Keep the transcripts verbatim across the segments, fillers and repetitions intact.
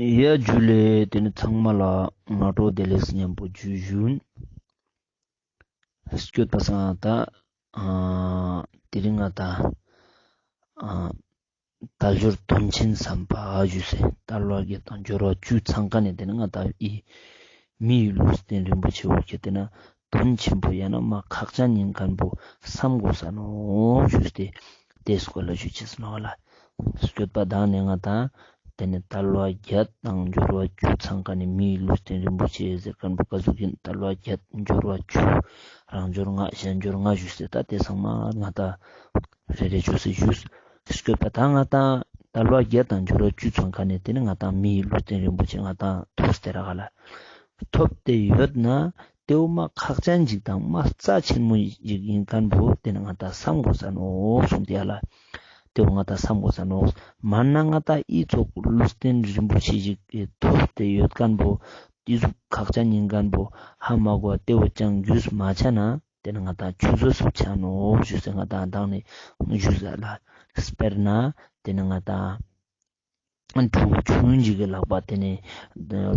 ཡ་ཇུ་ལེ། ཏེ་ནེ་ཚང་མ་ལ་སྔ་དྲོ་བདེ་ལེགས་ཉམ་པོ་ཇུ་ཞུན། སྐྱོད་པ་སང་ང་ཏང་ཨ་དེ་རིང་ང་ཏང་ཨ་དལ་འབྱོར་དོན་ཆེན་བསམ་པ་ཞུས་སེ་དལ་བ་བརྒྱད་དང་འབྱོར་བ་བཅུ་ཚང་ཀ་ནེ་ཏེ་ནེ་ང་ཏང་ཨི་མིའི་ལུས་རྟེན་རིན་པོ་ཆེ་བོ་ཁྱེར་ཏེ་ན་དོན་ཆེན་པོ་ཡང་ན་མ་ཁག་ཅན་ཨིན་ཁན་བོ་བསམ་དགོས་ས་ནོག་ཞུས་ཏེ་ཏེའི་སྐོར་ལ་ཞུ་ཅེས་ནོག་ལ། སྐྱོད་པ་དང་ནེ་ང་ཏང་ཏེ་ནེ་དལ་བ་བརྒྱད་དང་འབྱོར་བ་བཅུ་ཚང་ཀ་ནེ་མིའི་ལུས་རྟེན་རིན་པོ་ཆེ་ཟེར་ཁན་བོ་ཀ་ཟུག་ཨིན། དལ་བ་བརྒྱད་འབྱོར་བ་བཅུ་རང་འབྱོར་ལྔ་གཞན་འབྱོར་ལྔ་ཞུས་སེ་ད་ཏེ་ཚང་མ་ང་ཏང་རེ་རེ་ཅོས་སེ་ཞུས། སྐྱོད་པ་དང་ང་ཏང་དལ་བ་བརྒྱད་དང་འབྱོར་བ་བཅུ་ཚང་ཀ་ནེ་ཏེ་ནེ་ང་ཏང་མིའི་ལུས་རྟེན་རིན་པོ་ཆེ་ང་ཏང་ཐོབ་སྟེ་རག་ལ། ཐོབ་སྟེ་ཡོད་ན་ཏེ་བོ་མ་ཁག་ཅན་ཞིག་དང་མ་རྩ་ཆེན་མོ་ཞིག་ཨིན་ཁན་བོ་ཏེ་ནེ་ང་ཏང་བསམ་དགོས་ས་ནོག་གསུངས་ཏེ་ཡ་ལ། ཏེ་བོ་ང་ཏང་བསམ་དགོས་ས་ནོག། མན་ན་ང་ཏང་ཨི་ཙོགས་ལུས་རྟེན་རིན་པོ་ཆེ་ཞིག་ཐོབ་སྟེ་ཡོད་ཁན་བོ་ཏེ་ཟུག་ཁག་ཅན་ཨིན་ཁན་བོ་ཧ་མ་གོ་ཏེ་བོ་ཅང་རྒྱུས་མ་ཆ་ན་ཏེ་ནེ་ང་ཏང་ཆུད་ཟོས་སུ་ཆ་ནོག་ཞུས་སེ་ང་ཏང་དང་ནེ་ཞུས་ལ། སྤེར་ན་ཏེ་ནེ་ང་ཏང་ཕྲུ་གུ་ཆུང་ངུན་ཞིག་གི་ལག་པ་ཏེ་ནེ་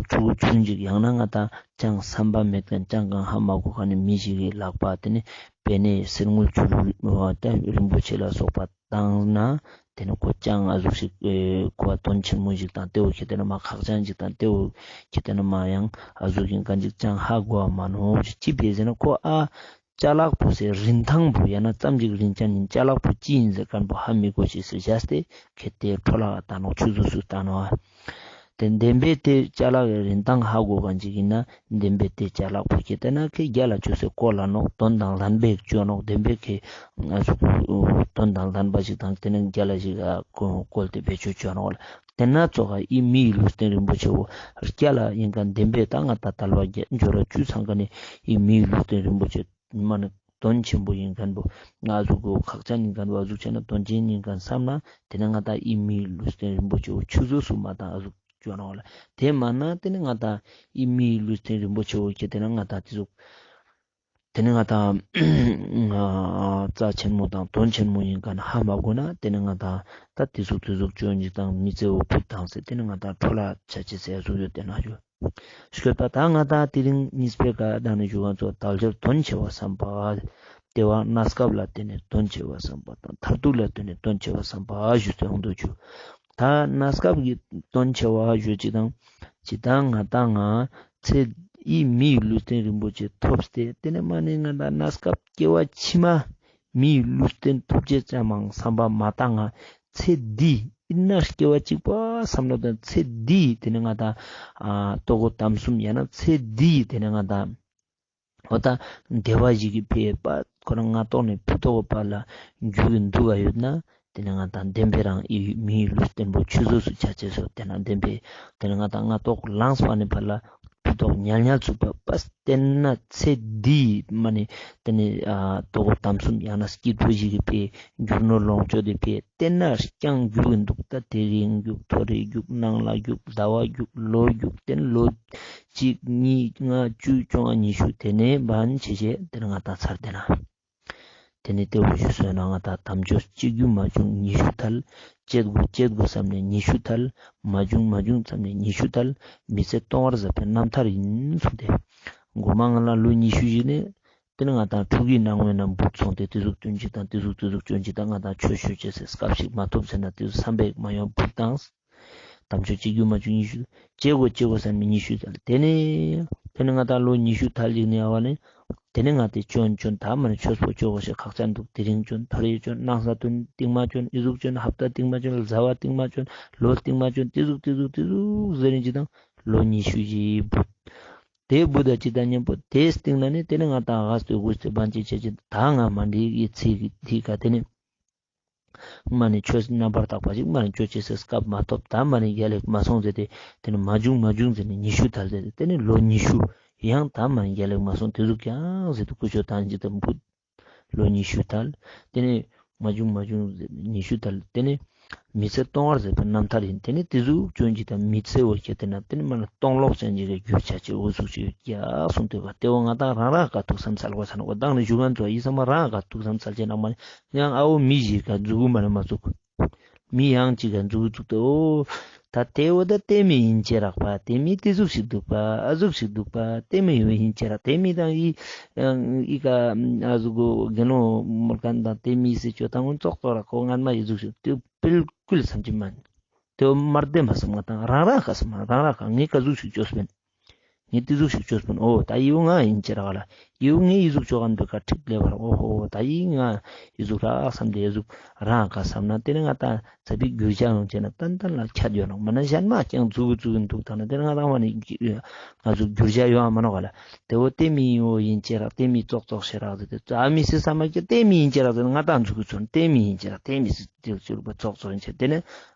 ཕྲུ་གུ་ཆུང་ངུན་ཞིག་ཡང་ན་ང་ཏང་ཅང་བསམ་པ་མེད་ཁན་ཅང་གང་ཧ་མ་གོ་ཁན་ནི་མི་ཞིག་གི་ལག་པ་ཏེ་ནེ་པེ་ནེ་གསེར་དངུལ་ཆུ་རུ་རིན་པོ་ཆེ་ལ་སོགས་པ་བཏང་ན་ཏེ་ནེ་ཁོ་ཅང་ཨ་ཟུག་ཞིག་ཁོ་དོན་ཆེན་མོ་ཞིག་དང་ཏེ་བོ་ཁྱེར་ཏེ་ན་མ་ཁག་ཅན་ཞིག་དང་ཏེ་བོ་ཁྱེར་ཏེ་ན་མ་ཡང་ཨ་ཟུག་ཨིན་ཁན་ཞིག་ཅང་ཧ་གོ་བ་མ་ནོག། ཅི་ཕི་ཟེར་ན་ཁོ་ཨ་ཅ་ལག་པོ་སེ་རིན་ཐང་པོ་ཡང་ན་ཙམ་ཞིག་རིན་ཅན་ཨིན་ཅ་ལག་པོ་ཅི་ཨིན་ཟེར་ཁན་བོ་ཧ་མི་གོ་ཅེས་སུ་བཞག་སྟེ་ཁྱེར་ཏེ་འཕྲོ་བརླག་ཏང་ནོག། ཆུད་ཟོས་སུ་ཏང་ནོག། ཏེ་བདེན་པའི་ཏེ་ཅ་ལག་གི་རིན་ཐང་ཧ་གོ་ཁན་ཅིག་ཨིན་ན་བདེན་པའི་ཏེ་ཅ་ལག་པོ་ཁྱེར་ཏེ་ན་ཁེ་རྒྱལ་ལ་ཅོས་སེ་བཀོལ་ལ་ནོག། དོན་དང་ལྡན་པའི་ཅོ་ནོག། བདེན་པའི་ཁེ་ང་ཚོ་དོན་དང་ལྡན་པ་ཞིག་དང་ཏེ་ནེ་རྒྱལ་ལ་ཞིག་བཀོལ་ཏེ་བེད་སྤྱོད་ཅོ་ནོག་ལ། ཏེ་ན་ཙོགས་ཨི་མིའི་ལུས་རྟེན་རིན་པོ་ཆེ་བོ་རྒྱལ་ལ་ཨིན་ཁན་བདེན་པའི་ད་ང་ཏང་དལ་བ་བརྒྱད་འབྱོར་བ་བཅུ་ཚང་ཀ་ནེ་ཨི་མིའི་ལུས་རྟེན་རིན་པོ་ཆེ་མ་ནེ་དོན་ཆེན་པོ་ཨིན་ཁན་བོ་ང་ཟུག་གོ་ཁག་ཅན་ཨིན་ཁན་བོ་ཨ་ཟུག་ཆེ་ན་དོན་ཆེན་ཨིན་ཁན་བསམ་ན་ཏེ་ནེ་ང་ཏང་ཨི་མིའི་ལུས་རྟེན་རིན་པོ་ཆེ་བོ་ཆུད་ཟོས་སུ་མ་ཏང་ཨ་ཟུག་ཅོ་ནོག་ལ། ཏེ་མན་ན་ཏེ་ནེ་ང་ཏང་ཨི་མིའི་ལུས་རྟེན་རིན་པོ་ཆེ་བོ་ཁྱེར་ཏེ་ན་ང་ཏང་ཏེ་ཟུག་ཏེ་ནེ་ང་ཏང་རྩ་ཆེན་མོ་དང་དོན་ཆེན་མོ་ཨིན་ཁན་ཧ་མ་གོ་ན་ཏེ་ནེ་ང་ཏང་ད་ཏེ་ཟུག་ཏེ་ཟུག་ཅོ་ཨིན་ཅིག་དང་མི་ཚེ་བོ་ཕུད་ཏང་སེ་ཏེ་ནེ་ང་ཏང་འཕྲོ་བརླག་ཆ་ཅེས་སེ་ཨ་ཟུག་ཡོད་ཏེ་ན་ཞུ། སྐྱོད་པ་དང་ང་ཏང་དེ་རིང་གཉིས་པའི་ཀ་དང་ནི་ཞུ་གང་ཚོ་དལ་འབྱོར་དོན་ཆེ་བ་བསམ་པ། བདེ་བ་གནས་སྐབས་ལ་བརྟེན་ནས་དོན་ཆེ་བ་བསམ་པ་དང་མཐར་ཐུག་ལ་བརྟེན་ནས་དོན་ཆེ་བ་བསམ་པ་ཞུ་སྟེ་ཡོང་དུ་ཆུ། ད་གནས་སྐབས་ཀྱི་དོན་ཆེ་བ་ཞུ་ཅིག་དང་། ཅི་དང་ང་ཏང་ང་ཚེ་འདིའི་མིའི་ལུས་རྟེན་རིན་པོ་ཆེ་ཐོབ་སྟེ་དེ་ནས་མ་ནི་ང་ཏང་གནས་སྐབས་སྐྱེ་བ་ཕྱི་མ་མིའི་ལུས་རྟེན་ཐོབ་ཅེས་ཙམ་མང་བསམ་པ་མ་བཏང་ང་ཚེ་འདི་ཨིན་ན་སྐྱེ་བ་གཅིག་པ་བསམ་བློ་དང་ཚེ་འདི་དེ་ནས་ང་ཏང་ཨ་ལྟོ་གོས་གཏམ་གསུམ་ཡང་ན་ཚེ་འདི་དེ་ནས་ང་ཏང་འོ་ད་བདེ་བ་ཞིག་གི་ཕི་ལ་ཁོ་རང་སྔ་ཐོག་ནས་ཕི་ཐོག་བར་ལ་རྒྱུག་གི་འདུག་ག་ཡོད་ན་དེ་ནས་ང་ཏང་བདེན་པའི་རང་ཨི་མིའི་ལུས་རྟེན་པོ་ཆུད་ཟོས་སུ་ཆ་ཅེས་སོ། དེ་ན་བདེན་པའི་དེ་ནས་ང་ཏང་སྔ་ཐོག་ལངས་པ་ནས་ཕར་ལ་ཕི་ཐོག་ཉལ་ཉལ་ཚུགས་པ་པས་དེ་ན་ཚེ་འདི་མ་ནི་དེ་ནས་ཨ་ལྟོ་གོས་གཏམ་གསུམ་ཡང་ན་སྐྱིད་པོ་ཞིག་གི་ཕི་ལ་རྒྱུ་ནོར་ལོངས་སྤྱོད་དེ་ཕི་ལ་དེ་ན་རྐྱང་རྒྱུག་གི་འདུག་ད་དེ་རིང་རྒྱུག་ཐོ་རེ་རྒྱུག་ནངས་ལ་རྒྱུག་ཟླ་བ་རྒྱུག་ལོ་རྒྱུག་དེ་ནས་ལོ་གཅིག་གཉིས་ལྔ་བཅུ་བཅོ་ལྔ་ཉི་ཤུ་དེ་ནས་བན་ཆེ་ཆེ་དེ་ནས་ང་ཏང་ཚར་དེ་ན། དེ་ནས་དེ་བོ་ཞུ་སོང་ན་ང་ཏང་དམ་ཆོས་གཅིག་རྒྱུ་མ་བྱུང་ཉི་ཤུ་ཐལ། བྱེད་དགོས་བྱེད་དགོས་བསམ་ནས་ཉི་ཤུ་ཐལ། མ་བྱུང་མ་བྱུང་བསམ་ནས་ཉི་ཤུ་ཐལ། མི་ཚེ་སྟོང་བར་ཟད་པའི་རྣམ་ཐར་ཡིན་གསུངས་ཏེ། མགོ་མ་ང་ལ་ལོ་ཉི་ཤུ་ཞིག་ནས་དེ་ནས་ང་ཏང་ཕྲུ་གུའི་ནང་ངོས་ན་བུད་སོང་སྟེ་དེ་ཟུག་སྟོན་ཅིག་དང་དེ་ཟུག་དེ་ཟུག་སྟོན་ཅིག་དང་ང་ཏང་ཆོས་ཞུ་ཅེས་སི་སྐབས་ཤིག་མ་ཐོབ་ཟེར་ན་དེ་ཟུག་བསམ་པའི་མ་ཡོང་བུད་བཏང་། དམ་ཆོས་གཅིག་རྒྱུ་མ་བྱུང་ཉི་ཤུ། བྱེད་དགོས་བྱེད་དགོས་བསམ་ནས་ཉི་ཤུ་ཐལ། དེ་ནས་དེ་ནས་ང་ཏང་ལོ་ཉི་ཤུ་ཐལ་ཞིག་ནས་ཨ་བ་ནས་དེ་ནས་ང་ཏེ་བྱོན་བྱོན་ད་མ་ནི་ཆོས་པོ་ཅོ་དགོས་ཤེས་ཁག་ཅན་འདུག་དེ་རིང་བྱོན་ཐོ་རེ་བྱོན་ནངས་ས་སྟིང་མ་བྱོན་ཨི་ཟུག་བྱོན་ཧབ་ཏ་སྟིང་མ་བྱོན་ཟླ་བ་སྟིང་མ་བྱོན་ལོ་སྟིང་མ་བྱོན་དེ་ཟུག་དེ་ཟུག་དེ་ཟུག་ཟེར་རིན་ཅིག་དང་ལོ་ཉི་ཤུ་ཞིག་བུད། དེ་བུད་ད་ཅིག་དང་མཉམ་པོ་དེ་སྟིང་ན་ནི་དེ་ནས་ང་ཏང་ཨ་ག་སྟོད་དགོས་ཏེ་བན་ཅིག་ཆེ་ཅིག་ད་ང་མ་འདི་ཡི་ཚེ་གི་དེ་ག་དེ་ནས། མ་ནི་ཆོས་རྣམ་པར་དག་པ་ཞིག་མ་ནི་ཅོ་ཅེས་སི་སྐབས་མ་ཐོབ་ད་མ་ནི་རྒྱལ་ལེགས་མ་སོང་ཟེར་ཏེ་དེ་ནི་མ་བྱུང་མ་བྱུང་ཟེར་ནས་ཉི་ཤུ་ཐལ་ཟེར་ཏེ་དེ་ནི་ལོ་ཉི་ཤུ་ཡང་ད་མ་ནི་རྒྱལ་ལེགས་མ་སོང་དེ་ཟུག་ཀྱང་ཟེར་ཏེ་ཀུ་ཅོ་དང་ཅིག་དང་བུད་ལོ་ཉི་ཤུ་ཐལ། དེ་ནི་མ་བྱུང་མ་བྱུང་ཟེར་ནས་ཉི་ཤུ་ཐལ། དེ་ནི་མི་ཚེ་སྟོང་བར་ཟད་པའི་རྣམ་ཐར་ཡིན། དེ་ནི་དེ་ཟུག་བྱོན་ཅིག་དང་མི་ཚེ་བོ་ཁྱེར་ཏེ་ན་དེ་ནི་མ་ནི་སྟོང་ལོག་ཅན་ཅིག་གི་རྒྱུ་ཆ་ཅེས་འོ་ཟུག་ཅིག་ཡོད་ཀྱག་གསུངས་ཏེ་བ་དེ་བོ་ང་ཏང་རང་རང་ག་ཐུགས་བསམ་སལ་དགོས་ས་ནོག་ག་དང་ནི་ཞུ་མཁན་ཚོ་ཡི་ཚང་མ་རང་ག་ཐུགས་བསམ་སལ་ཅེས་ནང་མ་ནི་ཡང་ཨ་བོ་མི་ཞིག་ག་མཛུ་གུ་མ་ནི་མ་བཙུགས། མི་ཡང་ཅིག་ག་འཛུགས་འཛུགས་ཏེ་འོ། ད་དེ་འོ་ད་དེ་མི་ཡིན་ཅེས་རག་པ། དེ་མི་དེ་ཟུག་ཞིག་འདུག་པ། ཨ་ཟུག་ཞིག་འདུག་པ། དེ་མི་ཡིན་ཅེས་རག་དེ་མི་དང་ཨི་ཨི་ཀ་ཨ་ཟུག་གོ་དགེ་སློང་མོལ་མཁན་དང་དེ་མི་སྲིད་ཅོ་དང་འོ་ཙོག་ཙོག་རག་ཁོ་ངན་མ་ཨི་ཟུག་ཞིག་དེ་བིལ་ཀུལ་བསམ་གྱི་མ་ནི། དེ་འོ་མར་དེ་མ་བསམ་ང་དང་རང་རང་ཁ་བསམ་རང་རང་ཁ་ངས་ཀ་ཟུག་ཞིག་ཅོས་པིན། ངས་དེ་ཟུག་ཞིག་ཅོས་པིན། འོ་ད་ཡིའུ་ང་ཡིན་ཅེས་རག་ལ། ཡིའུ་ངས་ཡི་ཟུག་ཅོ་ག་འདུག་ག་ཁྲིག་ལེ་བར། འོ་ཧོ་ད་ཡི་ང་ཡི་ཟུག་རག་བསམ་དེ་ཡི་ཟུག་རང་ཁ་བསམ་ན་དེ་ནི་ང་དང་ཚ་བིག་འགྱུར་བྱ་ཡོང་ཅེ་ན་ཏན་ཏན་ལ་ཁྱད་ཡོད་ནོག་མ་ན་གཞན་མ་ཀྱང་འཛུགས་འཛུགས་འདུག་ད་ན་དེ་ནི་ང་དང་མ་ནི་ང་ཟུག་འགྱུར་བྱ་ཡོང་མ་ནོག་ག་ལ། དེ་འོ་དེ་མི་ཡིན་འོ་ཡིན་ཅེས་རག་དེ་མི་ཙོག་ཙོག་ཤེས་རག་དེ་ཨ་མི་སྲིད་བསམ་མ་ཀྱ་དེ་མི་ཡིན་ཅེས་རག་དེ་ང་དང་འཛུགས་འཛུགས་དེ་མི་ཡིན་ཅེས་རག་དེ་མི་སྲིད་དེ་ཙོག་ཙོག་ཡིན་ཅེས་དེ་ནི།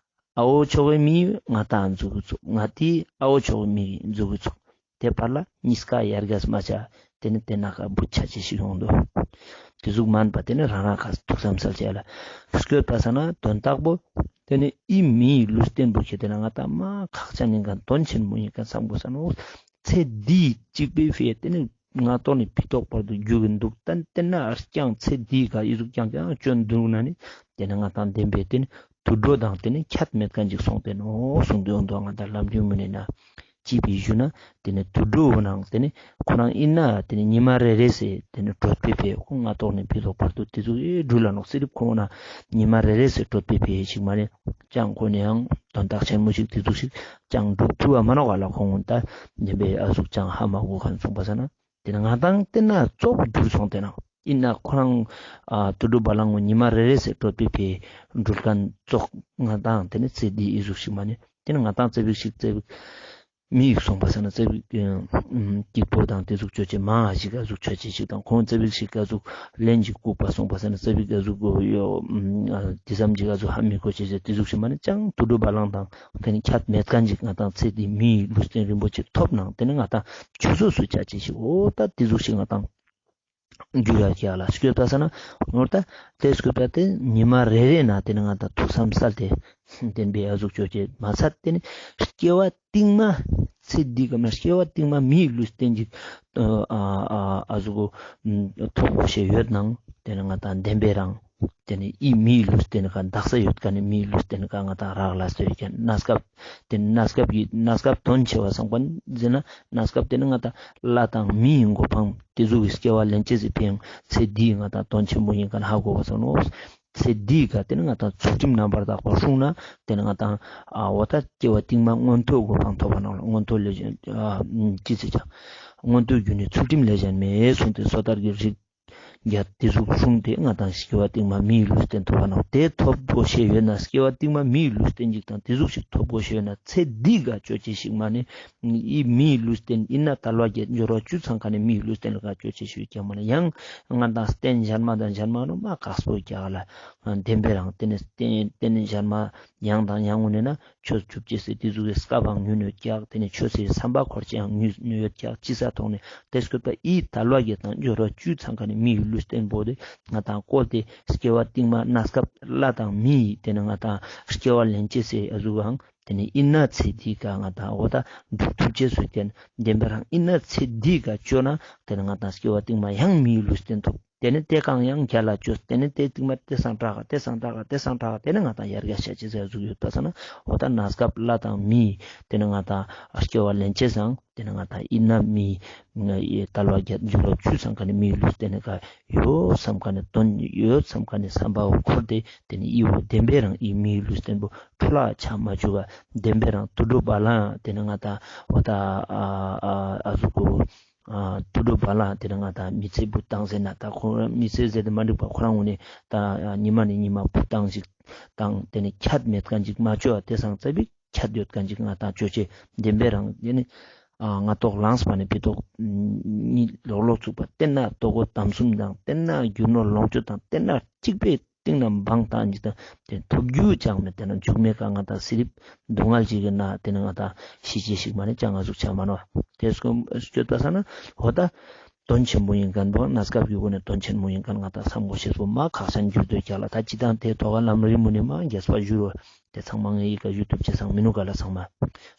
ཨ་བོ་ཕྱོགས་ཀྱི་མི་ང་དང་འཛུགས་ཀྱི་ཚུགས། ང་དེ་ཨ་བོ་ཕྱོགས་ཀྱི་མི་འཛུགས་ཀྱི་ཚུགས། དེ་བར་ལ་གཉིས་ཀ་ཡར་རྒྱས་མ་ཆ། དེ་ནི་དེ་ན་ཁ་བུ་ཆ་ཆེ་ཞིག་ཡོང་འདུག་དེ་ཟུག་མན་པ་དེ་ནི་རང་རང་ཁ་ཐུགས་བསམ་སལ་ཆེ་ལ། སྐྱོད་པ་ས་ན་དོན་དག་པོ། དེ་ནི་ཨི་མིའི་ལུས་རྟེན་པོ་ཁྱེད་དེ་ན་ང་དང་མ་ཁག་ཅན་ཡིན་མཁན་དོན་ཆེན་མོ་ཡིན་མཁན་བསམ་དགོས་ས་ནོ། ཚེ་འདིའི་གཅིག་པའི་ཕི་དེ་ནི་ང་ཏོག་ནི་ཕི་ཏོག་བར་དུ་རྒྱུག་གི་འདུག་ཏན་ཏན་ན་རྐྱང་ཚེ་འདིའི་ཁ་ཨི་ཟུག་རྐྱང་རྐྱང་སྐྱོན་འདུག་ན་ནི། དེ་ནི་ང་དང་བདེན་པའི་དེ་ནི། དུད་འགྲོ་དང་དེ་ནི་ཁྱད་མེད་མཁན་ཅིག་སོང་སྟེ་ནོ་གསུངས་ཏེ་འོང་དོ། ང་དང་ལམ་རྒྱུད་མུ་ནེ་ན་ཅི་བི་ཞུ་ན་དེ་ནི་དུད་འགྲོ་བོ་ནང་དེ་ནི་ཁོ་རང་ཨིན་ན་དེ་ནི་ཉི་མ་རེ་རེ་སེ་དེ་ནི་གྲོད་པའི་ཕི་ཁོ་ང་ཏོག་ནི་ཕི་ཏོག་བར་དུ་དེ་ཚོ་ཨེ་འགྲུལ་ལ་ནོག་སི་རིབ་ཁོ་ན་ཉི་མ་རེ་རེ་སེ་གྲོད་པའི་ཕི་ཞིག་མ་ནེ་ཅང་ཁོ་ནི་ཡང་དོན་དག་ཆེན་མོ་ཞིག་དེ་ཚོ་ཞིག་ཅང་འགྲུབ་ཐུབ་བ་མ་ནོག་ག་ལ། ཁོང་ད་དེ་བས་ཨ་ཟུག་ཅང་ཧ་མ་གོ་མཁན་སོང་པ་ས་ན། དེ་ནི་ང་དང་དེ་ན་ཙོགས་འགྱུར་སོང་དེ་ན། ཨིན་ན་ཁོ་རང་ཨ་དུད་འགྲོ་བ་ལང་ངོ་ཉི་མ་རེ་རེ་སེ་གྲོད་པའི་ཕི་འགྲུལ་མཁན་ཙོགས་ང་དང་དེ་ནི་ཚེ་འདི་ཨི་ཟུག་ཞིག་མ་ནེ་དེ་ནི་ང་དང་ཚེ་བིག་ཞིག་ཚེ་བིག་མི་ཡིག་སོང་པ་ས་ན་ཚེ་བིག་སྐྱིད་པོ་དང་དེ་ཟུག་ཅོ་ཅེས་མང་ཞིག་ཨ་ཟུག་ཅོ་ཅེས་ཞིག་དང་ཁོང་ཚེ་བིག་ཞིག་ཨ་ཟུག་ལན་ཅིག་ལྐུགས་པ་སོང་པ་ས་ན་ཚེ་བིག་ཨ་ཟུག་གོ་ཡོ་དེ་ཙམ་ཅིག་ཨ་ཟུག་ཧ་མི་གོ་ཅེས་ཟེར་དེ་ཟུག་ཞིག་མ་ནེ་ཅང་དུད་འགྲོ་བ་ལང་དང་དེ་ནི་ཁྱད་མེད་མཁན་ཅིག་ང་དང་ཚེ་འདི་མིའི་ལུས་རྟེན་རིན་པོ་ཆེ་ཐོབ་ནང་དེ་ནི་ང་དང་ཆོས་སོ་སོ་ཆ་ཅེས་ཞིག་འོ་ད་དེ་ཟུག་ཞིག་ང་དང་འགྱུར་ཡ་ཀྱག་ལ་སྐྱོད་པ་ས་ན་འོ་ད་དེ་སྐྱོད་པ་དེ་ཉི་མ་རེ་རེ་ན་དེ་ནི་ང་དང་ཐུགས་བསམ་སལ་ཏེ་བདེན་པའི་ཨ་ཟུག་ཅོ་ཅེས་མ་ཚད་དེ་ནི་སྐྱེ་བ་རྟིང་མ་ཚེ་འདི་ག་མ་སྐྱེ་བ་རྟིང་མ་མིའི་ལུས་རྟེན་ཅིག་ཨ་ཨ་ཨ་ཟུག་གོ་ཐོབ་དགོས་ཤེས་ཡོད་ནང་དེ་ནི་ང་དང་བདེན་པའི་རང་དེ་ནི་ཨི་མིའི་ལུས་རྟེན་ཁ་འདག་ས་ཡོད་མཁན་ནི་མིའི་ལུས་རྟེན་ཁ་ང་དང་རག་ལ་སོ་ཡོད་མཁན་གནས་སྐབས་དེ་ནི་གནས་སྐབས་ཀྱི་གནས་སྐབས་དོན་ཆེ་བ་སོང་པ་ཟེར་ན་གནས་སྐབས་དེ་ནི་ང་དང་ལྷ་དང་མིའི་གོ་འཕང་དེ་ཟུག་གི་སྐྱེ་བ་ལེན་ཅེས་སི་ཕིའང་ཚེ་འདིའི་ང་དང་དོན་ཆེན་པོ་ཡིན་མཁན་ཧ་གོ་བ་སོང་ནོ། ཚེ་འདིའི་ཁ་དེ་ནི་ང་དང་ཚུལ་ཁྲིམས་རྣམ་པར་དག་པ་སྲུང་ན་དེ་ནི་ང་དང་ཨ་འོ་ད་སྐྱེ་བ་རྟིང་མ་མངོན་མཐོའི་གོ་འཕང་ཐོབ་པ་ནང་ལ་མངོན་མཐོ་ལས་གཞན་ཨ་ཅི་ཟེར་ཀྱང་མངོན་མཐོའི་རྒྱུ་ནི་ཚུལ་ཁྲིམས་ལས་གཞན་མེད་གསུངས་ཏེ་སོ་ཐར་གྱི་རིགས་རྒྱ་དེ་ཟུག་གསུངས་ཏེ་ང་དང་སྐྱེ་བ་རྟིང་མ་མིའི་ལུས་རྟེན་ཐོབ་པ་ནང་དེ་ཐོབ་དགོས་ཤེས་ཡོད་ན་སྐྱེ་བ་རྟིང་མ་མིའི་ལུས་རྟེན་ཅིག་དང་དེ་ཟུག་ཞིག་ཐོབ་དགོས་ཤེས་ཡོད་ན་ཚེ་འདི་ག་ཅོ་ཅེས་ཤིག་མ་ནེ་ཨི་མིའི་ལུས་རྟེན་ཨིན་ན་དལ་བ་བརྒྱད་འབྱོར་བ་བཅུ་ཚང་མཁན་ནི་མིའི་ལུས་རྟེན་ལ་ག་ཅོ་ཅེས་ཤིག་ཀྱང་མ་ནེ་ཡང་ང་དང་རྟེན་གཞན་མ་དང་གཞན་མ་ནོ་མ་ཁག་པོ་ཀྱག་ལ་བདེན་པའི་རང་དེ་ནི་རྟེན་རྟེན་གཞན་མ་ཡང་དང་ཡང་ངུ་ནེ་ན་ཆོས་ཆུབ་ཅེས་སི་དེ་ཟུག་གི་སྐབས་བང་ཉུང་ཡོད་ཀྱག་དེ་ནི་ཆོས་སི་བསམ་པ་འཁོར་ཅེས་ཡང་ཉུང་ཡོད་ཀྱག་ཅི་ས་ཐོག་ནེ་དེ་སྐོད་པ་ཨི་དལ་བ་བརྒྱད་དང་འབྱོར་བ་བཅུ་ཚང་མཁན་ནི་མིའི་ལུས་རྟེན་པོ་དེ་ང་དང་བཀོལ་ཏེ་སྐྱེ་བ་རྟིང་མ་གནས་སྐབས་ལྷ་དང་མིའི་དེ་ནི་ང་དང་སྐྱེ་བ་ལེན་ཅེས་སི་ཨ་ཟུག་བང་དེ་ནི་ཨིན་ན་ཚེ་འདི་ག་ང་དང་འོ་ད་འགྲུབ་ཐུབ་ཅེས་སུ་བསྟན་བདེན་པའི་རང་ཨིན་ན་ཚེ་འདི་ག་ཅོ་ན་དེ་ནི་ང་དང་སྐྱེ་བ་རྟིང་མ་ཡང་མིའི་ལུས་རྟེན་ཐོབ། དེ་ནི་དེ་གང་ཡང་རྒྱལ་ལ་བཅོས། དེ་ནི་དེ་རྟིང་མ་དེ་སང་དྲག་དེ་སང་དྲག་དེ་སང་དྲག་དེ་ནི་ང་དང་ཡར་རྒྱས་ཆ་ཅེས་ཟེར་ཟུག་ཡོད་པ་ས་ན་འོ་ད་གནས་སྐབས་ལྷ་དང་མི་དེ་ནི་ང་དང་སྐྱེ་བ་ལེན་ཅེས་སང་དེ་ནི་ང་དང་ཨིན་ན་མི་དལ་བ་བརྒྱད་འབྱོར་བ་བཅུ་ཚང་མཁན་ནི་མིའི་ལུས་རྟེན་ནི་ག་ཡོད་བསམ་མཁན་ནི་དོན་ཡོད་བསམ་མཁན་ནི་བསམ་པ་འཁོར་ཏེ་དེ་ནི་ཨི་བོ་བདེན་པའི་རང་ཨི་མིའི་ལུས་རྟེན་པོ་འཕྲོ་བརླག་ཆ་མ་བཅུག་ག་བདེན་པའི་རང་དུད་འགྲོ་བ་ལང་དེ་ནི་ང་དང་འོ་ད་ཨ་ཨ་ཨ་ཟུག་གོ་ཨ་དུད་འགྲོ་བ་ལང་དེ་ནི་ང་དང་མི་ཚེ་བུ་བཏང་ཟེར་ན་ད་ཁོ་མི་ཚེ་ཟེར་ཏེ་མ་འགྲིག་པ་ཁོ་རང་ངོ་ནེ་ད་ཉི་མ་ནེ་ཉི་མ་བུ་བཏང་ཞིག་དང་དེ་ནི་ཁྱད་མེད་མཁན་ཅིག་མ་ཅོ་བ་དེ་སང་ཙ་པིག་ཁྱད་ཡོད་མཁན་ཅིག་ང་དང་ཅོ་ཅེས་བདེན་པའི་རང་དེ་ནི་ང་ཏོག་ལངས་པ་ནེ་ཕི་ཏོག་གཉིད་ལོག་ལོག་ཚུགས་པ་དེ་ན་ལྟོ་གོས་དམ་གསུམ་དང་དེ་ན་རྒྱུ་ནོར་ལོངས་སྤྱོད་དང་དེ་ན་གཅིག་པའི་སྟེང་ན་འབངས་དང་ཉིད་དང་དེ་ཐོབ་རྒྱུ་ཅང་མེད་དེ་ན་འཇུག་མེད་ཀ་ང་དང་སི་རིབ་སྡུག་བསྔལ་ཅིག་གི་ན་དེ་ནི་ང་དང་ཤི་ཅེས་ཤིག་མ་ནེ་ཅང་ང་ཟུག་ཆ་མ་ནོ། དེ་སྐྱོད་པ་ས་ན་འོ་ད་དོན་ཆེན་པོ་ཡིན་མཁན་པོ་གནས་སྐབས་ཀྱི་སྒོ་ནས་དོན་ཆེན་པོ་ཡིན་མཁན་ང་དང་བསམ་དགོས་ཤེས་པོ་མ་ཁག་ཅན་འགྱུར་དུ་རྒྱག་ལ་ད་ཅི་དང་དེ་ཐོག་ལམ་རིམ་མུ་ནེ་མ་རྒྱས་པ་བཞུར་བ་དེ་ཚང་མ་ངའི་ཡི་ག་ཡུ་ཊུབ་ཅེས་སང་མི་ནུག་ག་ལ་ཚང་མ་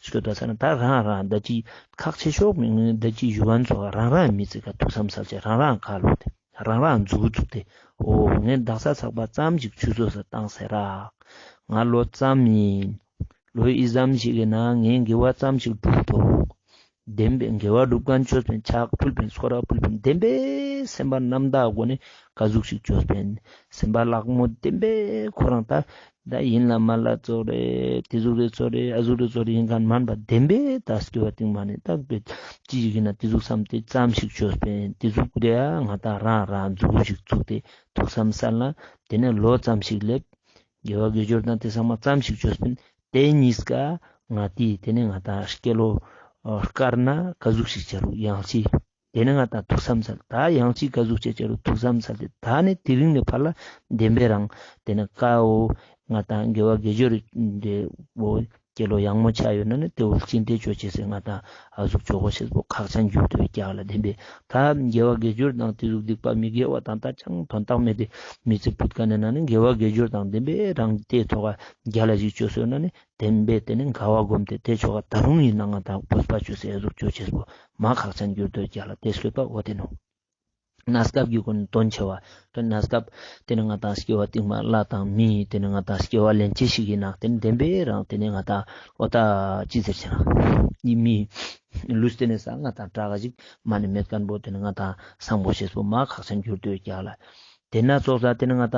སྐྱོད་པ་ས་ན་ད་རང་རང་ད་ཅི་ཁག་ཆེ་ཤོས་མི་ངའི་ད་ཅི་ཞུ་བ་ཚོ་རང་རང་མི་ཚེ་ག་ཐུགས་བསམ་སལ་ཅེས་རང་རང་ཁ་ལོ་དེ་རང་རང་མཛུག་མཛུག་སྟེ། འོ་ངས་དག་ས་ཚག་པ་ཙམ་ཅིག་ཆུད་ཟོས་སུ་བཏང་ཟེར་ར། ང་ལོ་ཙམ་ཡིན། ལོ་འི་ཙམ་ཞིག་གི་ནང་ངས་དགེ་བ་ཙམ་ཞིག་སྒྲུབ་ཐོག་བདེན་པའི་དགེ་བ་སྒྲུབ་མཁན་ཆོས་པའི་ཕྱག་ཕུལ་པའི་ཚོགས་ར་ཕུལ་པའི་བདེན་པའི་སེམས་པ་རྣམ་དག་སྒོ་ནས་ག་ཟུག་ཞིག་ཆོས་པའི་སེམས་པ་ལག་མོ་བདེན་པའི་ཁོ་རང་ད་ད་ཡིན་ལ་མ་ལ་ཙོགས་རེ་དེ་ཟུག་རེ་ཙོགས་རེ་ཨ་ཟུག་རེ་ཙོགས་རེ་ཡིན་མཁན་མན་པ་བདེན་པའི་ད་སྐྱེ་བ་རྟིང་མ་ནས་ད་ཅི་ཞིག་ཡིན་ན་དེ་ཟུག་བསམ་སྟེ་ཙམ་ཞིག་ཆོས་པའི་དེ་ཟུག་རེ་ང་ད་རང་རང་མཛུ་གུ་ཞིག་བཙུགས་ཏེ་ཐུགས་བསམ་གསལ་ན་དེ་ནས་ལོ་ཙམ་ཞིག་སླེབས། དགེ་བ་དགེ་སྦྱོར་དང་དེ་ཚང་མ་ཙམ་ཞིག་ཆོས་པིན། དེ་གཉིས་ཀ་ང་དེ་དེ་ནས་ང་ད་སྐྱེ་ལོ་དཀར་ན་ག་ཟུག་ཞིག་བྱ་རུག་ཡང་ཅི། དེ་ནས་ང་ད་ཐུགས་བསམ་སལ། ད་ཡང་ཅི་ག་ཟུག་བྱ་བྱ་རུག་ཐུགས་བསམ་སལ་ཏེ་ད་ནས་དེ་རིང་ནས་ཕར་ལ་བདེན་པའི་རང་དེ་ནས་ཀ་འོ་ང་ད་དགེ་བ་དགེ་སྦྱོར་དེ་འོ་སྐྱེ་ལོ་ཡང་མོ་ཆ་ཡོད་ན་ནི་དེ་འོ་ཅི་འདྲེ་ཆོ་ཆེ་ཟེར་ང་ད་ཨ་ཟུག་ཆོ་གོ་ཤེས་པོ་ཁག་ཅན་འགྱུར་དུ་རྒྱག་ལ་བདེན་པའི་ད་དགེ་བ་དགེ་སྦྱོར་དང་དེ་ཟུག་སྡིག་པ་མི་དགེ་བ་དང་ད་ཅང་དོན་དག་མེད་དེ་མི་ཚེ་ཕུད་ཀ་ནས་ན་ནི་དགེ་བ་དགེ་སྦྱོར་དང་བདེན་པའི་རང་དེ་ཐོག་ག་རྒྱ་ལ་ཞིག་ཆོས་སོ་ན་ནི་བདེན་པའི་དེ་ནི་དགའ་བ་སྒོམ་སྟེ་དེ་ཆོ་ག་ད་རུང་ཡིན་ན་ང་ད་བོད་པ་ཆོས་སེ་ཨ་ཟུག་ཆོ་ཆེས་པོ་མ་ཁག་ཅན་འགྱུར་དུ་རྒྱག་ལ་དེ་སོད་པ་འོ་དེ་ནོ། གནས་སྐབས་ཀྱི་སྒོ་ནས་དོན་ཆེ་བ། དོན་གནས་སྐབས་དེ་ནི་ང་ད་སྐྱེ་བ་རྟིང་མ་ལྷ་དང་མི་དེ་ནི་ང་ད་སྐྱེ་བ་ལེན་ཅེས་ཤིག་ཡིན་ན་དེ་ནི་བདེན་པའི་རང་དེ་ནི་ང་ད་འོ་ད་ཅི་ཟེར་ཆེ་ན་ནི་མི་ལུས་དེ་ནི་ས་ང་ད་དྲག་ག་ཞིག་མ་ནི་མེད་མཁན་པོ་དེ་ནི་ང་ད་སང་པོ་ཤེས་པོ་མ་ཁག་ཅན་འགྱུར་དུ་རྒྱག་ལ། དེ་ན་ཙོགས་ས་དེ་ནི་ང་ད་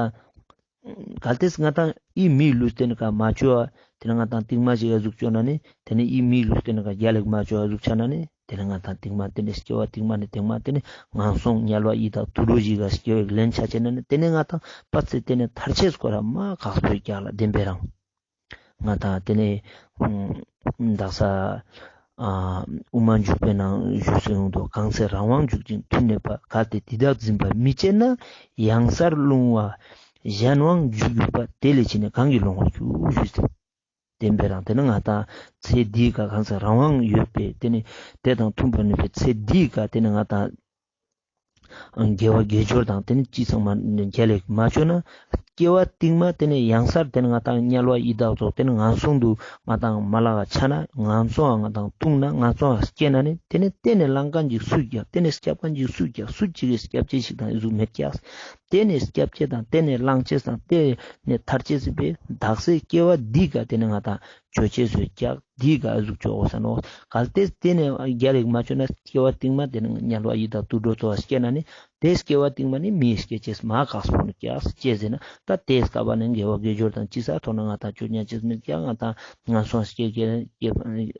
གལ་ཏེ་ང་ད་ཨི་མིའི་ལུས་དེ་ནི་ཀ་མ་ཆོ་བ་དེ་ནི་ང་ད་རྟིང་མ་ཞིག་ཨ་ཟུག་ཆོ་ན་ནི་དེ་ནི་ཨི་མིའི་ལུས་དེ་ནི་ཀ་རྒྱ་ལེགས་མ་ཆོ་ཨ་ཟུག་ཆ་ན་ནི། དེ་ནི་ང་ད་རྟིང་མ་དེ་ནི་སྐྱེ་བ་རྟིང་མ་ནི་རྟིང་མ་དེ་ནི་ངན་སོང་དམྱལ་བ་ཡི་དྭགས་དུད་འགྲོ་ཞིག་ག་སྐྱེ་བའི་ལན་ཆ་ཆེ་ན་ནི་དེ་ནི་ང་ད་པ་ཚེ་དེ་ནི་ཐར་ཆེས་སྐོར་ར་མ་ཁག་པོའི་རྒྱག་ལ་བདེན་པའི་རང་། ང་ད་དེ་ནི་དག་ས་དབུ་མ་འཇུག་པའི་ནང་ཞུས་སུ་ཡོང་དུ་གང་ཚེ་རང་དབང་འཇུག་ཅིང་མཐུ་གནས་པ། གལ་ཏེ་དེ་དག་འཛིན་པར་མི་བྱེད་ན། ཡང་སར་ལྷུང་བ་གཞན་དབང་འཇུག་གྱུར་པ། དེ་ལས་ཕྱིས་ནས་གང་གིས་ལོང་བར་འགྱུར་ཞུས་ཏེ། བདེན་པའི་རང་དེ་ནི་ང་ད་ཚེ་འདིའི་ཀ་གང་ཚེ་རང་དབང་ཡོད་པའི་དེ་ནི་དེ་དང་མཐུན་པར་ནུས་པའི་ཚེ་འདིའི་ཀ་དེ་ནི་ང་ད་དགེ་བ་དགེ་སྦྱོར་དང་དེ་ནི་ཅི་ཚང་མ་རྒྱ་ལེགས་མ་ཆོ་ན་སྐྱེ་བ་རྟིང་མ་དེ་ནི་ཡང་སར་དེ་ནི་ང་ད་དམྱལ་བ་ཡི་དྭགས་ཚོགས་དེ་ནི་ངན་སོང་དུ་ང་ད་མ་ལག་ཆ་ན་ངན་སོང་ང་ད་ལྟུང་ན་ངན་སོང་ང་སྐྱེ་ན་ནི་དེ་ནི་དེ་ནི་བླང་མཁན་ཅིག་སུ་རྒྱག་དེ་ནི་སྐྱབས་མཁན་ཅིག་སུ་རྒྱག་སུ་ཅིག་གིས་སྐྱབས་ཅེས་ཤིག་དང་ཨི་ཟུག་མེད་ཀྱག་དེ་ནས་སྐྱབས་ཅེས་དང་དེ་ནས་བླང་ཅེས་དང་དེ་ནས་ཐར་ཅེས་སི་བེ་དག་སའི་སྐྱེ་བ་འདི་ག་དེ་ནས་ང་ད་ཆོ་ཅེས་སུ་ཀྱག་འདི་ག་ཨ་ཟུག་ཆོ་གོས་ས་ནོ། གལ་ཏེ་དེ་ནས་རྒྱ་ལེགས་མ་ཆོ་ན་སྐྱེ་བ་རྟིང་མ་དེ་ནས་དམྱལ་བ་ཡི་དྭགས་དུད་འགྲོ་ཚོགས་སྐྱེ་ན་ནི་དེ་སྐྱེ་བ་རྟིང་མ་ནི་མིའི་སྐྱེ་ཅེས་མ་ཁག་སོང་ནོ་ཀྱག་ཅེས་ཟེར་ན་ད་དེ་སྐབས་ནས་དགེ་བ་དགེ་སྦྱོར་དང་ཅི་ས་ཐོག་ན་ང་ད་ཆོ་ཉན་ཅེས་མེད་ཀྱག་ང་ད་ངན་སོང་སྐྱེ་སྐྱེ་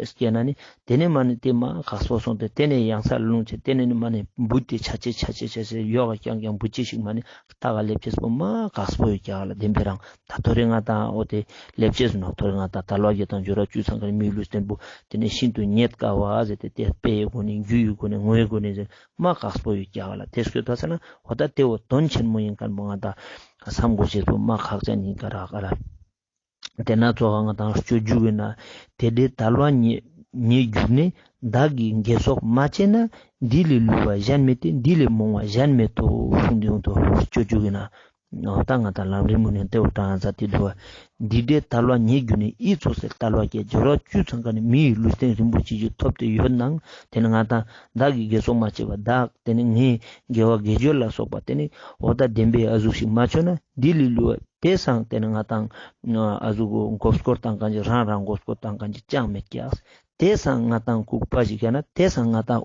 སྐྱེ་ན་ནི། དེ་ནས་མ་ནི་དེ་མ་ཁག་སོ་སོང་སྟེ་དེ་ནས་ཡང་སར་ལྷུང་ཅེས་དེ་ནས་ནི་མ་ནི་འབུད་དེ་ཆ་ཅེས་ཆ་ཅེས་ཆ་ཅེས་ཡོག་ག་རྐྱང་རྐྱང་འབུད་ཅེས་ཤིག་མ་ནི་ད་ག་ལེབ་ཅེས་པོ་མ་ཁག་སོ་ཡོད་ཀྱག་ལ་བདེན་པའི་རང་ད་ཐོ་རེ་ང་ད་འོ་དེ་ལེབ་ཅེས་སུ་ན་ཐོ་རེ་ང་ད་དལ་བ་བརྒྱད་དང་འབྱོར་བ་བཅུ་ཚང་ཀ་ནི་མིའི་ལུས་རྟེན་པོ་དེ་ནས་ཤིན་ཏུ་རྙེད་དཀའ་བ་ཟེར་ཏེ་དེ་དཔེའི་སྒོ་ནས་རྒྱུ་ཡི་སྒོ་ནས་ངོ་བོའི་སྒོ་ནས་ཟེར་མ་ཁག་སོ་ཡོད་ཀྱག་ལ་དེ་སྐྱོད་ད་ས་ན་འོ་ད་དེ་འོ་དོན་ཆེན་མོ་ཡིན་མཁན་པོ་ང་ད་བསམ་དགོས་ཤེས་པོ་མ་ཁག་ཅན་ཡིན་ཀ་རག་ག་ལ། དེ་ན་ཙོགས་ང་དང་སྤྱོད་འཇུག་ཡིན་ན། དེ་འདྲའི་དལ་བ་ཉིད་ཉིད་གྱུར་ནས། བདག་གིས་དགེ་ཚོགས་མ་བྱས་ན། འདི་ལས་བསླུས་པ་གཞན་མེད་དེ། འདི་ལས་རྨོངས་པ་གཞན་མེད་དོ། གསུངས་ཏེ་ཡོང་དོ་སྤྱོད་འཇུག་ཡིན་ན། འོ་ད་ང་དང་ལམ་རིམ་མུ་ནེ་དེ་བོ་དྲང་ས་དེ་འདུག་པ། འདི་འདྲའི་དལ་བ་ཉིད་གྱུར་ནས། ཡིད་ཚོགས་སའི་དལ་བ་བརྒྱད། འབྱོར་བ་བཅུ་ཚང་ཀ་ནི་མི་ཡི་ལུས་རྟེན་རིན་པོ་ཆེ་ཞིག་ཐོབ་སྟེ་ཡོད་ནའང་དེ་ནི་ང་དང་བདག་གིས་དགེ་ཚོགས་མ་བྱས་པ་དག་དེ་ནི་ངའི་དགེ་བ་དགེ་སྦྱོར་ལ་སོགས་པ་དེ་ནི་འོ་ད་བདེན་པའི་ཨ་ཟུག་ཞིག་མ་བྱུང་ན། འདི་ལས་བསླུས་པ། དེ་སང་དེ་ནི་ང་དང་ཨ་ཟུག་མགོ་སྐོར་བཏང་མཁན་ཅིག་རང་རང་མགོ་སྐོར་བཏང་མཁན་ཅིག་ཅང་མེད་ཀྱག་དེ་སང་ང་དང་ལྐུགས་པ་ཞིག་ཡང་ན་དེ་སང་ང་དང་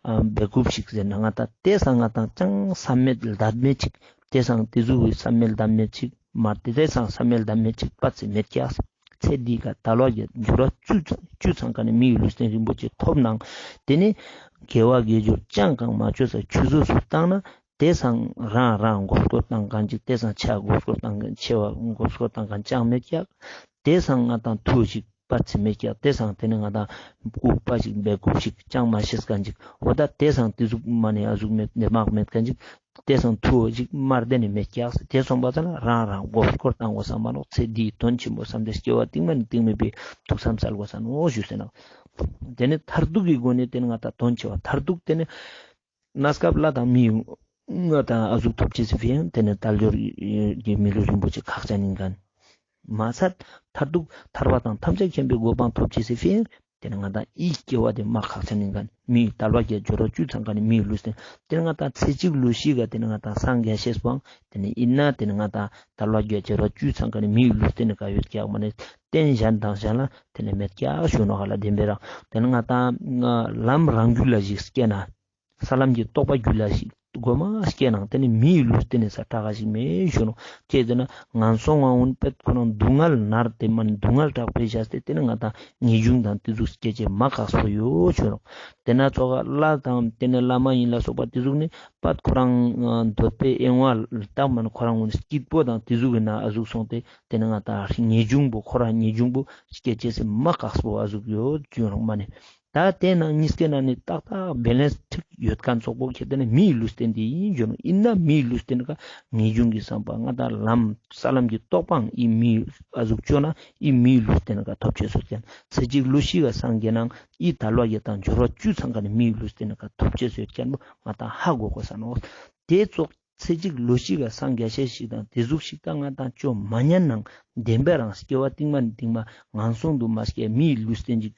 ཨ་བེ་ཀུབ་ཞིག་ཟེར་ན་ང་དང་དེ་སང་ང་དང་ཅང་བསམ་མེད་ལྡབ་མེད་ཅིག་དེ་སང་དེ་ཟུག་གི་བསམ་མེད་ལྡབ་མེད་ཅིག་མ་དེ་དེ་སང་བསམ་མེད་ལྡབ་མེད་ཅིག་པ་ཚེ་མེད་ཀྱག་ཚེ་འདི་ཀ་དལ་བ་བརྒྱད་འབྱོར་བ་བཅུ་བཅུ་ཚང་ཀ་ནི་མི་ཡི་ལུས་རྟེན་རིན་པོ་ཆེ་ཐོབ་ནའང་དེ་ནི་དགེ་བ་དགེ་སྦྱོར་ཅང་གང་མ་བཅོས་ས་ཆུད་ཟོས་སུ་བཏང་ན། དེ་སང་རང་རང་མགོ་སྐོར་བཏང་མཁན་ཅིག་དེ་སང་ཆེ་བ་མགོ་སྐོར་བཏང་མཁན་ཆེ་བ་མགོ་སྐོར་བཏང་མཁན་ཅང་མེད་ཀྱག་དེ་སང་ང་དང་མཐུ་ཞིག་པ་ཚེ་མེད་ཀྱག་དེ་སང་དེ་ནི་ང་དང་ལྐུགས་པ་ཞིག་བེ་ཀུབ་ཞིག་ཅང་མ་ཤེས་མཁན་ཅིག་འོ་ད་དེ་སང་དེ་ཟུག་མ་ནི་ཨ་ཟུག་མེད་ནི་མག་མེད་མཁན་ཅིག་དེ་སང་མཐུ་ཞིག་མར་དེ་ནི་མེད་ཀྱག་དེ་སོང་པ་ཙ་ན་རང་རང་མགོ་སྐོར་བཏང་དགོས་ས་མ་ནོག་ཚེ་འདིའི་དོན་ཆེན་པོ་བསམ་སྟེ་སྐྱེ་བ་རྟིང་མ་ནི་རྟིང་མེད་པའི་ཐུགས་བསམ་སལ་དགོས་ས་ནོག་ཞུས་ཟེར་ན། དེ་ནི་མཐར་ཐུག་གི་སྒོ་ནས་དེ་ནི་ང་དང་དོན་ཆེ་བ་མཐར་ཐུག་དེ་ནི། གནས་སྐབས་ལྷ་དང་མི་ཡི་ང་དང་ཨ་ཟུག་ཐོབ་ཅེས་སི་ཕིའ་དེ་ནི་དལ་འབྱོར་གྱི་མི་ལུས་རིན་པོ་ཆེ་ཁག་ཅན་ཡིན་མཁན། མ་ཚད་མཐར་ཐུག་ཐར་པ་དང་ཐམས་ཅད་མཁྱེན་པའི་གོ་འཕང་ཐོབ་ཅེས་སི་ཕིའ་ ཏེ་ནེ་ང་ཏང་ཨི་སྐྱེ་བ་དེ་མ་ཁག་ཅན་ཨིན་ཁན་མིའི་དལ་བ་བརྒྱད་འབྱོར་བ་བཅུ་ཚང་ཁན་ནི་མིའི་ལུས་རྟེན། ཏེ་ནེ་ང་ཏང་ཚེ་གཅིག་ལུས་ཤིག་ག་ཏེ་ནེ་ང་ཏང་སངས་རྒྱས་ཤེས་པོའང་ཏེ་ནེ་ཨིན་ན་ཏེ་ནེ་ང་ཏང་དལ་བ་བརྒྱད་འབྱོར་བ་བཅུ་ཚང་ཁན་ནི་མིའི་ལུས་རྟེན་ནི་ཀ་ཡོད་ཀྱག་མ་ནེ་རྟེན་གཞན་དང་གཞན་ལ་ཏེ་ནེ་མེད་ཀྱག་ཞུ་ནོག་ཧ་ལ། བདེན་པའི་རང་ཏེ་ནེ་ང་ཏང་ལམ་རང་རྒྱུད་ལ་ཞིག་སྐྱེས་ན། ས་ལམ་གྱི་རྟོགས་པ་རྒྱུད་ལ་ཞིག་གོ་མ་སྐྱེས་ནང་ཏེ་ནེ་མིའི་ལུས་རྟེན་ནི་ས་ཀྲག་ཞིག་མེད་ཞུ་ནོག། ཅི་ཟེར་ན་ངན་སོང་ང་འོན་པད་ཁོ་རང་སྡུག་བསྔལ་མནར་ཏེ་མ་ནེ་སྡུག་བསྔལ་དྲག་པོ་བཞག་སྟེ་ཏེ་ནེ་ང་ཏང་ངེས་འབྱུང་དང་ཏེ་ཟུག་སྐྱེ་ཅེས་མ་ཁག་པོ་ཡོད་ཞུ་ནོག། ཏེ་ན་ཙོགས་ལྷ་དང་ཏེ་ནེ་བླ་མ་ཨིན་ལ་སོགས་པ་ཏེ་ཟུག་ནི་པད་ཁོ་རང་འདོད་པའི་གཡེང་བ་དག་མ་ནེ་ཁོ་རང་འོན་སྐྱིད་པོ་དང་ཏེ་ཟུག་གི་ནང་ཨ་ཟུག་སོང་སྟེ་ཏེ་ནེ་ང་ཏང་ངེས་འབྱུང་པོ་ཁོ་རང་ངེས་འབྱུང་པོ་སྐྱེ་ཅེས་སི་མ་ཁག་པོ་ཨ་ཟུག་ཡོད་ཞུ་ནོག་མ་ནེ། ད་ཏེ་ནང་གཉིས་ཀའི་ནང་ནེ་ཏག་ཏག་བེ་ལེན་སི་ཁྲིག་ཡོད་ཁན་ཙོགས་པོ་ཁྱེར་ཏེ་ནེ་མིའི་ལུས་རྟེན་དེ་ཨིན་ཞུ་ནོག། ཨིན་ན་མིའི་ལུས་རྟེན་ཀ་ངེས་འབྱུང་གི་བསམ་པ་ང་ཏང་ལམ་ས་ལམ་གྱི་རྟོགས་པའང་ཨི་མིའི་ཨ་ཟུག་ཅོ་ན་ཨི་མིའི་ལུས་རྟེན་ཀ་ཐོབ་ཅེས་སོ་ཀྱང་ཚེ་གཅིག་ལུས་ཤིག་ག་སངས་རྒྱས་ནང་ཨི་དལ་བ་བརྒྱད་དང་འབྱོར་བ་བཅུ་ཚང་ཁན་ནི་མིའི་ལུས་རྟེན་ཀ་ཐོབ་ཅེས་སོ་ཀྱང་ང་ཏང་ཧ་གོ་གོས་ས་ནོག། ཏེ་ཙོགས་ཚེ་གཅིག་ལུས་ཤིག་ག་སངས་རྒྱས་ཤེས་ཤིག་དང་ཏེ་ཟུག་ཤིག་དང་ང་ཏང་ཅོ་མ་ཉན་ནང་བདེན་པའི་རང་སྐྱེ་བ་སྟིང་མ་ནེ་སྟིང་མ་ངན་སོང་དུ་མ་སྐྱེ་མིའི་ལུས་རྟེན་གྱི་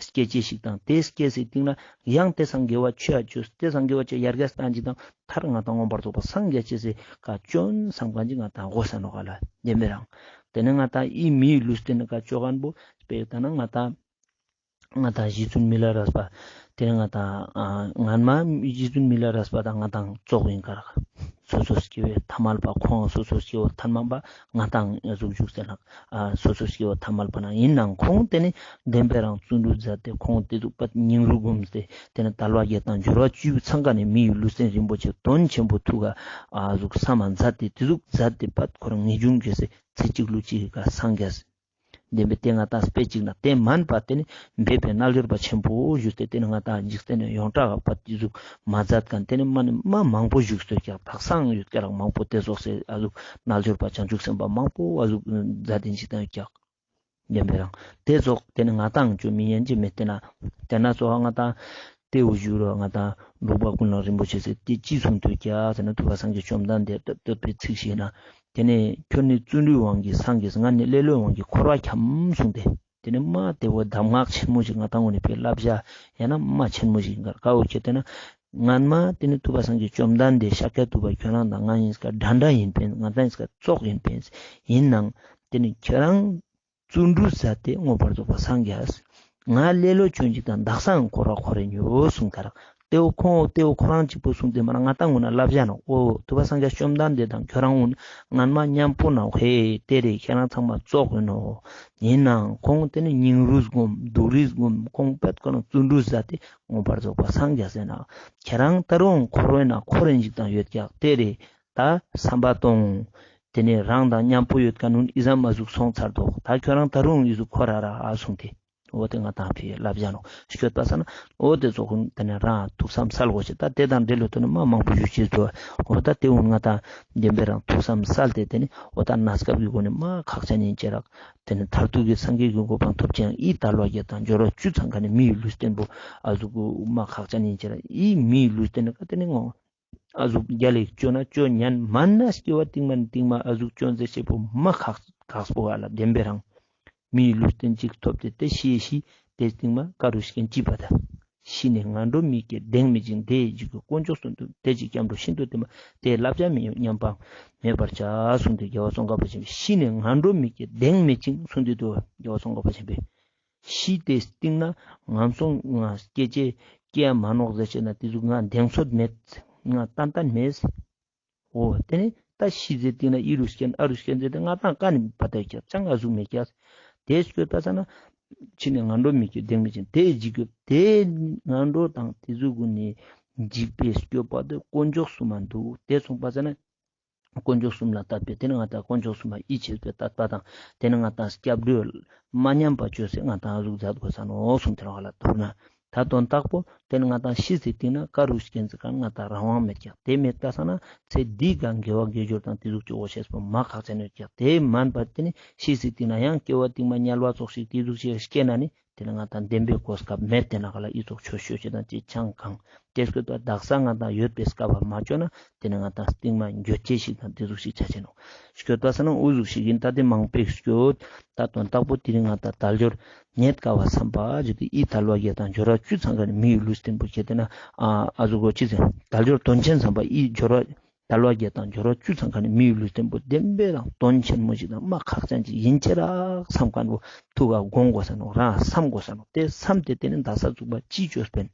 སྐྱེ་ཅེས་ཤིག་དང་ཏེ་སྐྱེ་སའི་སྟིང་ན་ཡང་ཏེ་སང་དགེ་བ་ཆོས་ཡ་ཅོས་ཏེ་སང་དགེ་བ་ཆོས་ཡར་རྒྱས་སྟན་ཅིག་དང་མཐར་ང་ཏང་མངོན་པར་རྫོགས་པ་སངས་རྒྱས་ཅེས་སི་ཀ་ཅོན་སམ་ཁན་ཅིག་ང་ཏང་གོས་ས་ནོག་ག་ལ། བདེན་པའི་རང་ཏེ་ནེ་ང་ཏང་ཨི་མིའི་ལུས་རྟེན་ཀ་ཅོ་ཁན་པོ་སྤེ་ད་ན་ང་ཏང་ང་ཏང་རྗེ་བཙུན་མི་ལ་རས་པ། ཏེ་ནེ་ང་ཏང་ཨ་སྔན་མ་རྗེ་བཙུན་མི་ལ་རས་པ་དང་ང་ཏང་ཙོགས་ཨིན་ཀ་རག། སོ་སོ་སྐྱེ་བོའི་ཐ་མལ་པ་ཁོང་སོ་སོ་སྐྱེ་བོ་ཐ་མལ་པ་ང་ཏང་ཨ་ཟུག་ཞུགས་ཟེར་ན་ཨ་སོ་སོ་སྐྱེ་བོ་ཐ་མལ་པ་ན་ཨིན་ནང་ཁོང་ཏེ་ནེ་བདེན་པའི་རང་བརྩོན་འགྲུས་མཛད་དེ་ཁོང་ཏེ་ཟུག་པ་སྙིང་རུས་བསྒོམས་ཏེ་ཏེ་ནེ་དལ་བ་བརྒྱད་དང་འབྱོར་བ་བཅུ་ཚང་ཁན་ནི་མིའི་ལུས་རྟེན་རིན་པོ་ཆེ་དོན་ཆེན་པོ་ཐུགས་ཀ་ཨ་ཟུག་བསམ་མ་མཛད་དེ་ཏེ་ཟུག་མཛད་དེ་པད་ཁོ་རང་ངེས་འབྱུང་གི་སེ་ཚེ་གཅིག་ལུས་གཅིག་ག་སངས་རྒྱས། བདེན་པའི་ཏེ་ང་ཏང་སྤེ་ཅིག་ན་ཏེ་མན་པ་ཏེ་ནེ་འབད་པའི་རྣལ་འབྱོར་པ་ཆེན་པོ་ཞུས་ཏེ་ཏེ་ནེ་ང་ཏང་འཇིག་རྟེན་ནེ་ཡོངས་གྲགས་པ་ཏེ་ཟུག་མ་མཛད་ཁན་ཏེ་ནེ་མ་ནེ་མ་མང་པོ་ཞུགས་སྟེ་ཀྱག་དག་སང་ཡོད་ཀྱག་རག་མང་པོ་ཏེ་ཙོགས་སེ་ཨ་ཟུག་རྣལ་འབྱོར་པ་བྱང་ཆུབ་སེམས་དཔའ་མང་པོ་ཨ་ཟུག་མཛད་དེ་འཇིག་རྟེན་ཡོད་ཀྱག། བདེན་པའི་རང་ཏེ་ཙོགས་ཏེ་ནེ་ང་ཏང་ཅོ་མི་ཉན་ཅེས་མེད་ཏེ་ན་ཏེ་ན་ཙོགས་ང་ཏང་ཏེ་འུ་ཞུ་རོ་ང་ཏང་འབྲུག་པ་ཀུན་ལེགས་རིན་པོ་ཆེ་ཟེར་ཏེ་ཅི་གསུངས་ཏེ་ཀྱག་ཟེར་ན་ཐུབ་པ་སངས་རྒྱས་བཅོམ་ལྡན་འདས་བསྟོད་པའི་ཚིག་ཞིག་ན། ཏེ་ནེ་ཁྱོད་ནི་བརྩོན་འགྲུས་དབང་གིས་སངས་རྒྱས། ང་ནི་ལེ་ལོའི་དབང་གིས་འཁོར་བར་འཁྱམས་གསུངས་ཏེ། ཏེ་ནེ་མ་ཏེ་བོ་གདམས་ངག་ཆེན་མོ་ཞིག་ང་ཏང་ངོ་ནེ་བེ་བསླབ་བྱ་ཡང་ན་མ་ཆེན་མོ་ཞིག་ག་ཀ་འུ་ཁྱེར་ཏེ་ན། སྔན་མ་ཏེ་ནེ་ཐུབ་པ་སངས་རྒྱས་བཅོམ་ལྡན་འདས་ཤཱཀྱ་ཐུབ་པ་ཁྱོད་རང་དང་ང་ཨིན་སྐ་འདྲ་འདྲ་ཨིན་པིན། ང་ཏང་ཨིན་སྐ་ཙོགས་ཨིན་པིན། ཨིན་ནང་ཏེ་ནེ་ཁྱེད་རང་བརྩོན་འགྲུས་མཛད་དེ་མངོན་པར་རྫོགས་པ་སངས་རྒྱས། ང་ལེ་ལོ་ཅོ་ཅིག་དང་དག་སང་འཁོར་བར་འཁོར་རེ་ཉོ་གསུངས་ཀྱག་རག། ཏེ་བོ་ཁོང་ཏེ་བོ་ཁོ་རང་གཅིག་པོ་གསུངས་ཏེ་མ་ན་ང་ཏང་ངོ་ན་བསླབ་བྱ་ནོག། འོ་ཐུབ་པ་སངས་རྒྱས་བཅོམ་ལྡན་འདས་དང་ཁྱོད་རང་ངོ་ན་སྔན་མ་མཉམ་པོ་ནོག། ཧེ་ཏེ་རེ་ཁྱེད་རང་ཚང་མ་ཙོགས་ཨིན་ནོག། ཨིན་ནང་ཁོང་ཏེ་ནེ་སྙིང་རུས་བསྒོམ་སྡུག་རུས་བསྒོམ་ཁོང་པད་ཁོ་རང་བརྩོན་འགྲུས་མཛད་དེ་མངོན་པར་རྫོགས་པ་སངས་རྒྱས་ཟེར་ན། ཁྱེད་རང་ད་རུང་འཁོར་བའི་ནང་འཁོར་རེ་ཅིག་དང་ཡོད་ཀྱག་ཏེ་རེ། ད་བསམ་པ་གཏོང་། ཏེ་ནེ་རང་དང་མཉམ་པོ་ཡོད་ཁན་ནི་ཨི་ཙམ་ཨ་ཟུག་སོང་ཚར་དོག། ད་ཁྱོད་རང་ད་རུང་ཨི་ཟུག་འཁོར་ར་ར་ཨ་གསུངས་ཏེ། འོ་ཏེ་ང་ཏང་ཕི་བསླབ་བྱ་ནོག་སྐྱོད་པ་ས་ན། འོ་ཏེ་ཙོགས་ཏེ་ནེ་རང་ཐུགས་བསམ་སལ་གོས་ཤེས། ད་ཏེ་དང་འབྲེལ་ལོ་ཏེ་ནེ་མ་མང་པོ་ཞུ་ཅེས་དོ། འོ་ད་ཏེ་འུན་ང་ཏང་བདེན་པའི་རང་ཐུགས་བསམ་སལ་ཏེ་ཏེ་ནེ་འོ་ད་གནས་སྐབས་ཀྱི་སྒོ་ནེ་མ་ཁག་ཅན་ཨིན་ཅེས་རག། ཏེ་ནེ་མཐར་ཐུག་གི་སངས་རྒྱས་ཀྱི་གོ་འཕང་ཐོབ་ཅེས་ཡང་ཨི་དལ་བ་བརྒྱད་དང་འབྱོར་བ་བཅུ་ཚང་ཁན་ནི་མིའི་ལུས་རྟེན་པོ་ཨ་ཟུག་མ་ཁག་ཅན་ཨིན་ཅེས་རག། ཨི་མིའི་ལུས་རྟེན་ནི་ཀ་ཏེ་ནེ་ངོ་ཨ་ཟུག་རྒྱལ་ལེགས་ཅོ་ན་ཅོ་ཉན་མན་ན་སྐྱེ་བ་སྟིང་མ་ནེ་སྟིང་མ་ཨ་ཟུག་ཅོ་མཛད་ཅེས་པོ་མ་ཁག་ཁག་པོ་ཨ་ལ་བདེན་པའི་རང་། མིའི་ལུས་རྟེན་ཅིག་ཐོབ་སྟེ་ཏེ་ཤི་ཤི་ཏེ་སྟིང་མ་ཀ་རུ་སྐྱེན་ཅི་པ་ད། ཤི་ནས་ངན་འགྲོར་མི་སྐྱེ་གདེང་མེད་ཅིང་། དེ་ཡི་རྗེས་ཀྱི་དཀོན་མཆོག་གསུམ་དུ། དེ་ཕྱིར་སྐྱབས་འགྲོ་ཤིན་ཏུ་བསྟེན་པ། དེས་བསླབ་བྱ་མི་ཉམས་པ་མེད་པར་བྱ་གསུངས་ཏེ་རྒྱལ་བ་ཙོང་ཁ་པ་ཆེན་པོས་ཤི་ནས་ངན་འགྲོར་མི་སྐྱེ་གདེང་མེད་ཅིང་གསུངས་ཏེ་འདུག། རྒྱལ་བ་ཙོང་ཁ་པ་ཆེན་པོས་ཤི་སྟེ་སྟིང་ན་ངན་སོང་ང་སྐྱེ་ཅེས་སྐྱེ་ཡ་མ་ནོག་ཟེར་ཅེ་ན་ཏེ་ཟུག་ང་གདེང་ཚོད་མེད། ང་ཏན་ཏན་མེད། འོ་ཏེ་ནེ་ད་ཤི་ཟེར་ཏེ་ན་ཨི་རུ་སྐྱེན་ཨ་རུ་སྐྱེན་ཟེར་ཏེ་ང་ཏང་ཀ་ནེ་པ་ཏ་ཀྱག་ཅང་ཨ་ཟུག་མེད་ཀྱག། དེ་སྐྱོད་པ་ས་ན་ཤི་ནས་ངན་འགྲོར་མི་སྐྱེ་གདེང་མེད་ཅིང་། དེ་ཡི་རྗེས་ཀྱི་དེ་ངན་འགྲོ་དང་ཏེ་ཟུག་གུན་ནི་འཇིགས་པའི་སྐྱོབ་པ་དེ་དཀོན་མཆོག་གསུམ་མ་འདུག། དེ་སོང་པ་ས་ན་དཀོན་མཆོག་གསུམ་ལ་བཏབ་པའི་ཏེ་ནེ་ང་ཏང་དཀོན་མཆོག་གསུམ་མ་ཡིད་ཆེས་པའི་དད་པ་དང་ཏེ་ནེ་ང་ཏང་སྐྱབས་འགྲོ་མ་ཉམས་པ་ཅོས་སེ་ང་ཏང་ཨ་ཟུག་མཛད་དགོས་ས་ནོག་གསུངས་ཏེ་རང་ལ་ཐུག་ན། ད་དོན་དག་པོ་ཏེ་ནེ་ང་ཏང་ཤི་སྟེ་སྟིང་ན་ཀ་རུ་སྐྱེན་ཟེར་ཁན་ང་ཏང་རང་དབང་མེད་ཀྱག། དེ་མེད་པ་ས་ན་ཚེ་འདི་གང་དགེ་བ་དགེ་སྦྱོར་དང་ཏེ་ཟུག་ཅོ་གོས་ཤེས་པོ་མ་ཁག་ཅན་ཡོད་ཀྱག། དེ་མན་པ་ཏེ་ནེ་ཤི་སྟེ་སྟིང་ན་ཡང་སྐྱེ་བ་སྟིང་མ་དམྱལ་བ་ཙོགས་ཤིག་ཏེ་ཟུག་ཅིག་སྐྱེ་ན་ནི་ ཏེ་ནེ་ང་དང་དེན་པའི་གོ་སྐབས་མེད་དེ་ན་ག་ལ་ཨི་ཙོགས་ཆོས་ཤོད་ཅེས་དང་ཅི་ཆང་གང་ཏེ་སྐྱོད་པ་དག་ས་ང་དང་ཡོད་པའི་སྐབས་པ་མ་ཅོ་ན་ཏེ་ནེ་ང་དང་སྟིང་མ་འགྱོད་ཅེས་ཤིག་དང་ཏེ་ཟུག་ཤིག་ཆ་ཅེས་ནོག། སྐྱོད་པ་ས་ན་འུ་ཟུག་ཤིག་ཨིན། ད་ཏེ་མང་པོའི་སྐྱོད་ད་དོན་དག་པོ་ཏེ་རིང་ང་དང་དལ་འབྱོར་རྙེད་དཀའ་བ་བསམ་པ་ཞིག་ཏེ་ཨི་དལ་བ་བརྒྱད་དང་འབྱོར་བ་བཅུ་ཚང་ཁན་ནི་མིའི་ལུས་རྟེན་པོ་ཁྱེར་ཏེ་ན་ཨ་ཨ་ཟུག་གོ་ཅི་ཟེར་དལ་འབྱོར་དོན་ཆེན་བསམ་པ་ཨི་འབྱོར་བ་དལ་བ་བརྒྱད་དང་འབྱོར་བ་བཅུ་ཚང་ཁན་ནི་མིའི་ལུས་རྟེན་པོ་བདེན་པའི་རང་དོན་ཆེན་མོ་ཞིག་དང་མ་ཁག་ཅན་ཅིག་ཨིན་ཅེས་རག་བསམ་ཁན་བོ་ཐུགས་ཀ་དགོངས་དགོས་ས་ནོག། རང་བསམ་དགོས་ས་ནོག། ཏེ་བསམ་སྟེ་ཏེ་ནེ་དག་ས་ཚུགས་པ་ཅི་ཅོས་པིན།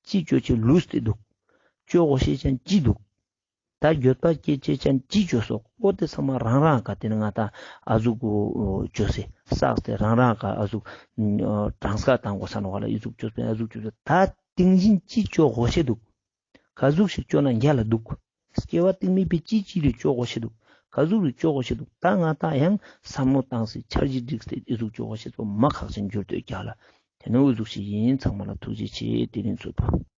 ཅི་ཅོ་ཅེས་ལུས་ཏེ་དུག། ཅོ་གོ་ཤེས་ཅན་ཅི་དུག། ད་འགྱོད་པ་སྐྱེ་ཅེས་ཅན་ཅི་ཅོས་སོག། འོ་ཏེ་ཚང་མ་རང་རང་ཀ་ཏེ་ནེ་ང་དང་ཨ་ཟུག་གོ་ཅོས་སེ་བསགས་ཏེ་རང་རང་ཀ་ཨ་ཟུག་གྲངས་ཀ་བཏང་དགོས་ས་ནོག་ག་ལ། ཨི་ཟུག་ཅོས་པིན་ཨ་ཟུག་ཅོས་པིན། ད་ཏིང་ཞིན་ཅི་ཅོ་གོ་ཤེས་དུག། ག་ཟུག་ཞིག་ཅོ་ན་རྒྱལ་ལ་དུག། སྐྱེ་བ་སྟིང་མའི་ཕི་ཅི་ཅི་རིགས་ཅོ་གོ་ཤེས་དུག། ག་ཟུག་རིགས་ཅོ་གོ་ཤེས་དུག། ད་ང་དང་ཡང་བསམ་བློ་བཏང་སེ་འཆར་གཞི་སྒྲིག་སྟེ་ཨི་ཟུག་ཅོ་གོ་ཤེས་པོ་མ་ཁག་ཅན་འགྱུར་ཏེ་རྒྱལ་ལ། ཏེ་ནེ་འུ་ཟུག་ཤིག་ཨིན། ཚང་མ་ལ་ཐུགས་རྗེ་ཆེ། ཏེ་རིང་ཚུགས་པ།